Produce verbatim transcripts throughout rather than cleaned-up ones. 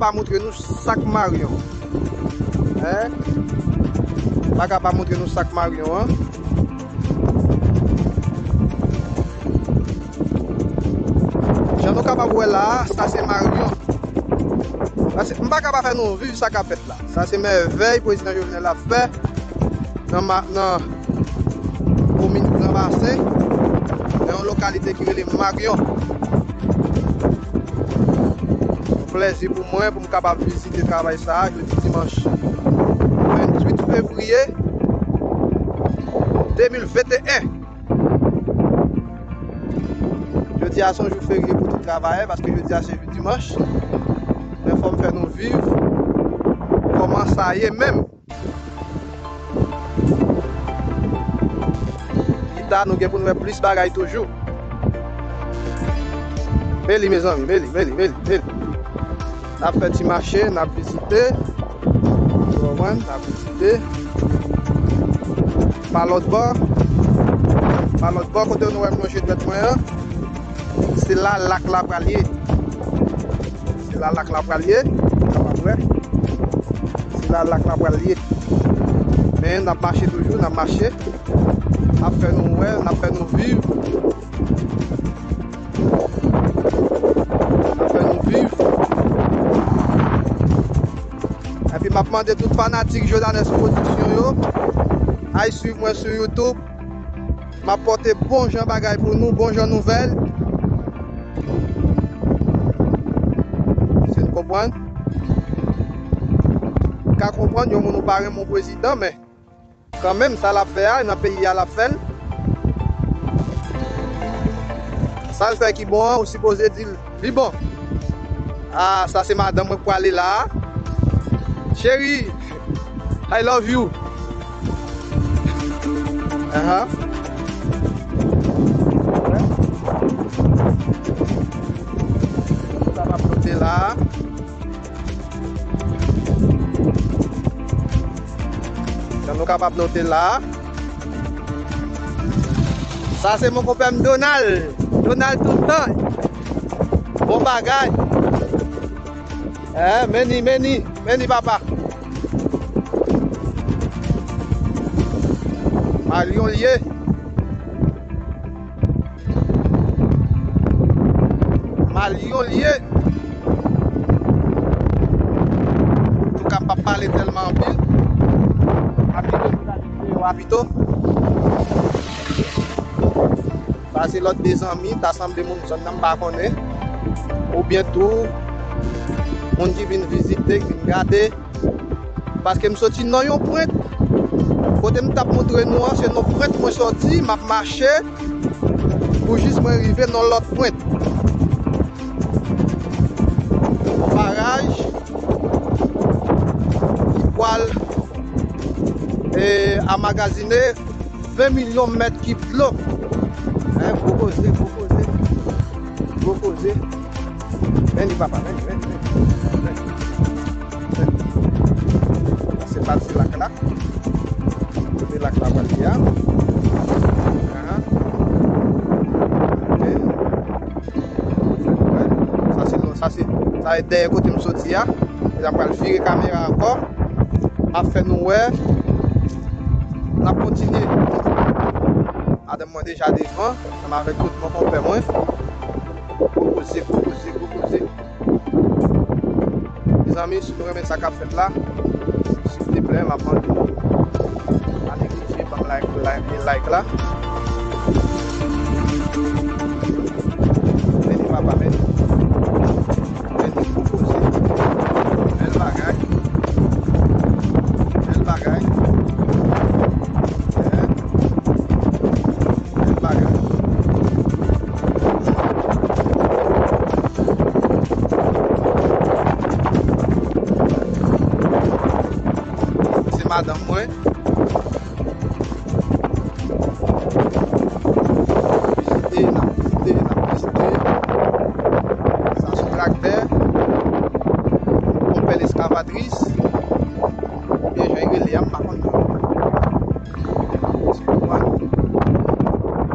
pa montre nou sa k Marion. Hein? M pa ka pa montre nou sa k Marion an. Jan nou kapab wè la a, sa se Marion. Paske m pa ka pa fè nou viv sa k ap fèt la. Sa se mèvèy prezidan Jovenel ap fè nan ma-, nan komin Gran Basen, nan yon lokalite ki rele Marion. Yon plèzi pou mwen pou m kapab vizite travay sa a jodi dimanch venntuit fevriye de mil venteyen. Jodi a se yon jou ferye pou tout travayè, paske jodi a se jou dimanch. Men fò m fè nou viv kòman sa ye menm. Pita, nou gen pou n wè plis bagay toujou. Men li, mezanmi, men li, men li, men li, men li. N ap fè ti mache, n ap vizite. Ou konprann? N ap vizite. Pa lòt bò. Pa lòt bò, kote nou wè m lonje dwèt mwen an. Se la lak la pral ye. Se la lak la pral ye. Ou kapab wè. Se la lak la pral ye. Men n ap mache toujou, n ap mache. N ap fè nou wè, n ap fè nou viv. N ap fè nou viv. Epi m ap mande tout fanatik Jodanes Production yo, al swiv mwen sou YouTube. M ap pote bon jan bagay pou nou, bon jan nouvèl. Se n konprann. Ka konprann yon moun ou pa renmen yon prezidan, men kanmenm, sa l ap fè a, nan peyi a l ap fè l. Sa l fè ki bon an, ou sipoze di l, li bon. Ah, sa se madanm mwen k prale la a. Cheri, I love you. Aha. Sa m ap note la a. Jan nou kapab note la a. Sa se mon konpè m Donald. Donald tout tan. Bon bagay. Eh, men ni, men ni, men ni papa. Marion l ye. Marion l ye. Antouka, m p ap pale tèlman anpil. Apito, apito. Sa se lòt de zanmi, ta sanble moun zòn nan m pa konnen. Oubyen tou, moun ki vin vizite, ki vin gade. Paske m soti nan yon pwent. Kote m t ap montre nou an, se nan pwent mwen soti, m ap mache pou jis mwen rive nan lòt pwent. Yon baraj ki pwal, e, anmagazine ven milyon mèt kib dlo. Hein, gwo koze, gwo koze. Gwo koze. Men li papa, men li, men li, men li. Men li. Sa se pati lak la. Kote lak la pral ye a. Aha. Ok. Sa se, sa se, sa se dèyè kote m soti a. E la pral vire kamera ankò. Ap fè nou wè. N ap kontinye. Madanm mwen deja devan, ansanm avèk tout bon konpè mwen. Gwo koze, gwo koze, gwo koze. Mezanmi, si nou renmen sa k ap fèt la, silteplè, m ap mande nou pa neglije ban m like, like, like la. Men li papa, men li. Men li gwo koze. Bèl bagay. Bèl bagay. Hein? Bèl bagay. Se madanm mwen. N ap vizite, n ap vizite, n ap vizite. Sa se yon traktè. Yon bèl eskavatris. Oubyen jan yo rele a, m pa konn non.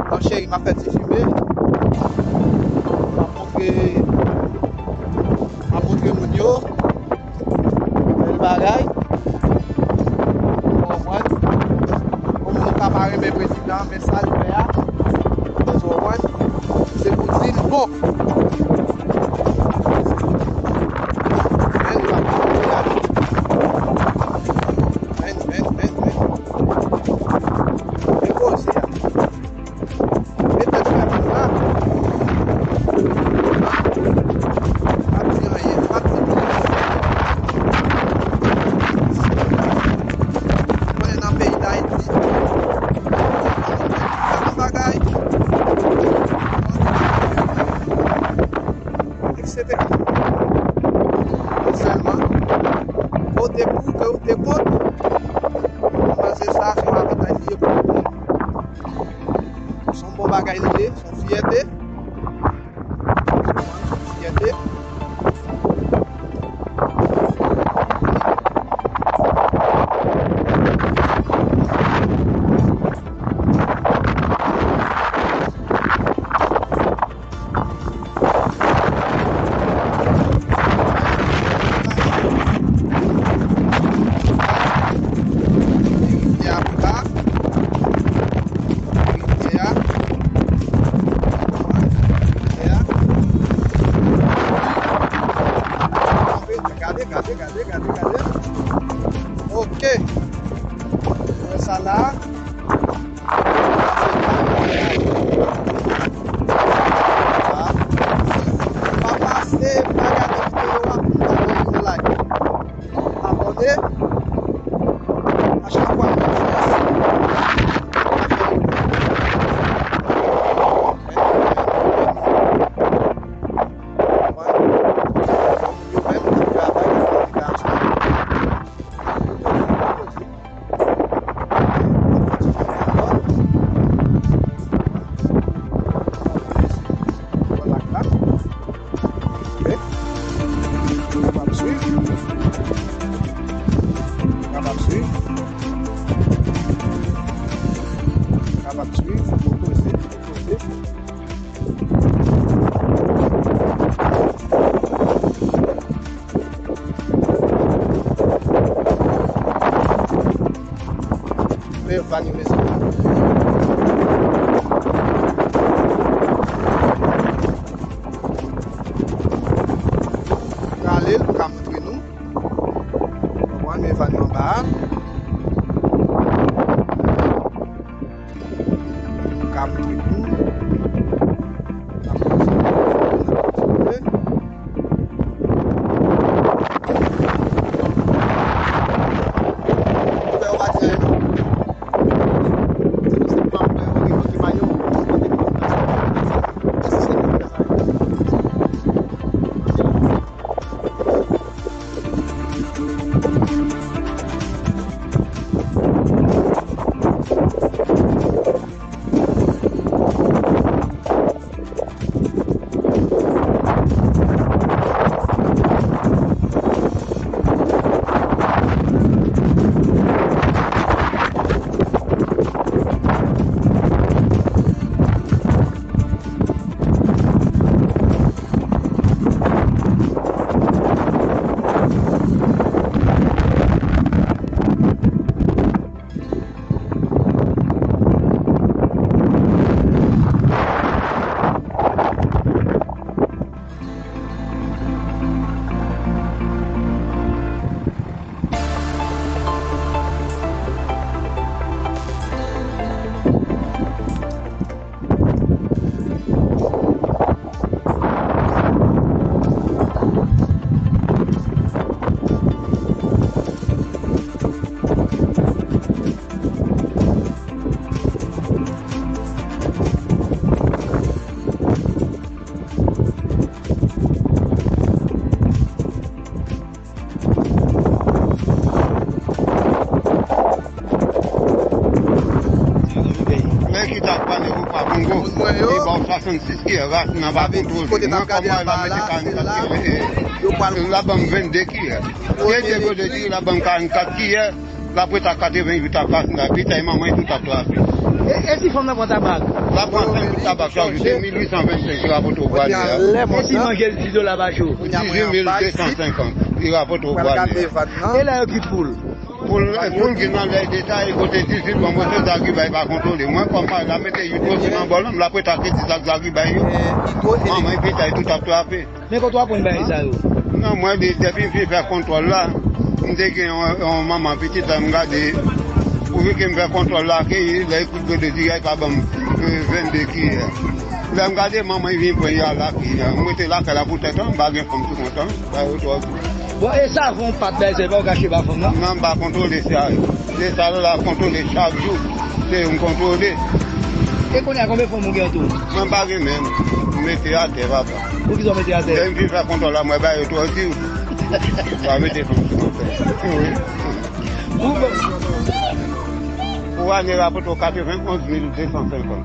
Bon, cheri, m ap fè ti fimen. M ap montre, m ap montre moun yo. bagay. Ou konprann? Kòm nou ka pa renmen prezidan, men sa l fè a, ou konprann? Se pou di l bon. Men li pa konn fè a. Men, men, men, men. Depoze a. Mete tèt fèm la. Pa di anyen, pa di anyen. Konnen nan peyi Dayiti, fè yon bagay, et cetera. Sèlman, ke w te pou, ke w te kont, mwen panse sa se yon avantaj li ye pou tout moun. Se yon bon bagay li ye, se yon fyète. Se yon fyète. Verite a pa. Verite a. Verite a. Gade, gade, gade, gade, gade. Ok. Wè sa la. Pa pase, pa gade videyo a pou nou pa voye yon like. Abòne. A chak fwa nou fè sa, nou fè yon like. Yo menm ki travay nan fabrikasyon. Kapab swiv. Kapab swiv. Kapab swiv. Poze, poze. Men yo pa gen mezanmi. Rale l pou ka montre nou. Konprann, men yo pa gen anba a. Ka montre nou. N ap kontinye. Nèg ki t ap pale ou pa Kongo, li ba w swasannsis kiyè ras nan pa kontwole. Mwen kòm mwen la mete karannkat kiyè, la ban m vennde kiyè. Kiyè te gode di la ban m karannkat kiyè, l ap ret a katreventuit a kas la, pitay manman tout ap trape. E, e si fanm nan pran tabak? L ap pran senk kout tabak chak jou, se mil uit san vennsenk yo rapòte w prale a. E si manje l dis dola pa jou? Dizuit mil de san senkant. Li rapòte w pral gade vann nan. E lè yo kit poul? Poul, poul ki nan lè detaye kote dizuit bon, mwen se Zagibay pa kontwole. Mwen kòm mari la mete uit poul nan bòl, m la prete ak dis ak Zagibay yo. Manman e pitay tout ap trape. Men kote w aprann bagay sa yo? Non, mwen de, depi m fin fè kontwòl la, m te gen yon, yon manman pitit la, m gade, pouvi ke m fè kontwòl la, ke lè y kout gode dirèk la ban m, eh, vennde kiyè. Lè m gade manman, y vin pran y al lakay la. M rete lakay la pou tèt an, m pa gen fanm sou kont an, ba yo twò di. Bon, e savon, pat, bagay sa yo, pa w kache ba fanm nan? Non, m pa kontwole sa yo. Se sa la kontwole chak jou. Se yo m kontwole. E kounye a, konbyen fanm ou gen tou? Mwen pa gen menm. M mete atè, papa. Poukisa w mete atè? Lè m fin fè kontwòl la, mwen ba yo twò di. Pa mete fanm sou mwen. Wi. Ou bon. Pou ane rapòte w katrevenn onz mil de san senkant.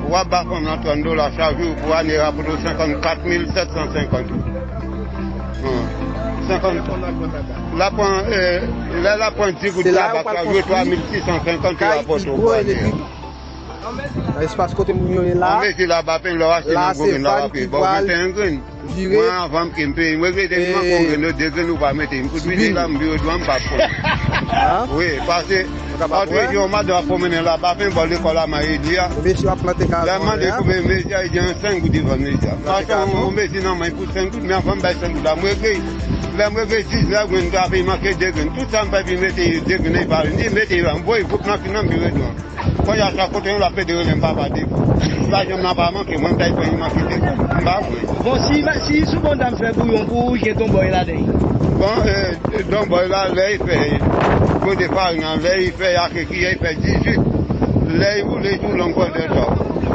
W ap ba fanm nan trant dola chak jou, pou ane rapòte w senkannkat mil sèt san senkant. Senkant. L ap pran, eh, lè l ap pran dis goud tabak la, jwe twa mil sis san senkant rapòte w pou ane a. Nan espas kote moun yo ye la. An mezi la, ba pen lè w achte nan gwo grenn la, w ap peye. Bon, venteyen grenn. Mwen, anvan m ke m peye, mwen rete m nan gwo grenn yo, de grenn ou pa mete. M fout vini la, m vire dwat, m pa konn. Wi, paske, paske yon madanm ap pwomennen la, ba pen bò lekòl la, m a ede a. Lè m mande konbyen mezi a, li di an senk goud li vann mezi a. Paske yon mezi nan men pou senk goud, men anvan m bay senk goud la, m regle. Lè m regle diznèf grenn, m ta peye manke de grenn. Tout sa m fè pi mete de grenn, li pa vini, li mete, m voye gwoup nan kin nan, m vire dwat. Kounye a, chak kote yon l ap pede rele m papa de kou. Lajan m nan pa manke, mwen m ta pran yon manke de kou. M pa pran. Bon, si, si sou bon dam fè bouyon pou ou, gen donbòy ladan l. Bon, eh, donbòy la, lè l fè gode farin nan, lè l fè ake kiyè, l fè dizuit. Lè l woule, l tou long kò de tò.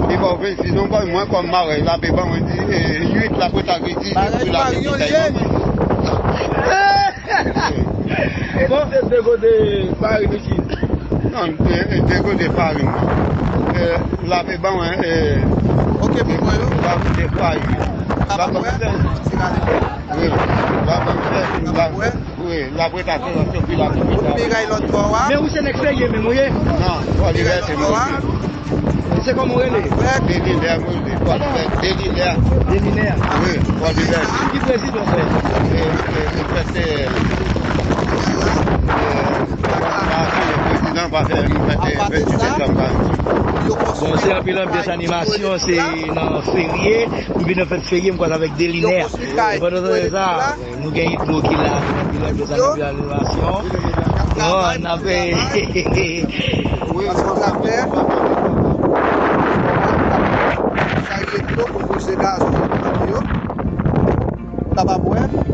Li ba w vennsis donbòy, mwen kòm marèy, l ape ban mwen di, eh, uit, l ap rete ak dizuit pou l achte ti kay manman. Bon, se de gode farin ou di. Non, de, de gode farin nan. Eh, l ape ban mwen, eh, ok, pou mwen yo. L ap de fwa uit. L ap ban mwen senk. Wi, l ap ban mwen senk. Wi, l ap rete ak senk, senk, wi, l ap rete ak senk. Miray lòt bò a. Men ou se nèg serye menm, ou ye? Non, Fò Libète, mwen. Se kòman w rele? Delinè, mwen rele Fò Libète. Delinè. Delinè. Wi, Fò Libète. Ki prezidan w fè? E, e, e, fèt, e, e, prezidan pa fè, nou fèt, e, venntuit desanm, pa. Bon, se anpil anbyans animasyon, se nan ferye, nou vin nan fèt ferye, m kwaze avèk Delinè. E pandan tan sa, nou gen Idlo ki la, nou gen Idlo ki la, nou gen Idlo ki la, nou gen Idlo ki la. Bon, n ap, wi, sa yo ye dlo pou bouje gazon yo. Kapab wè.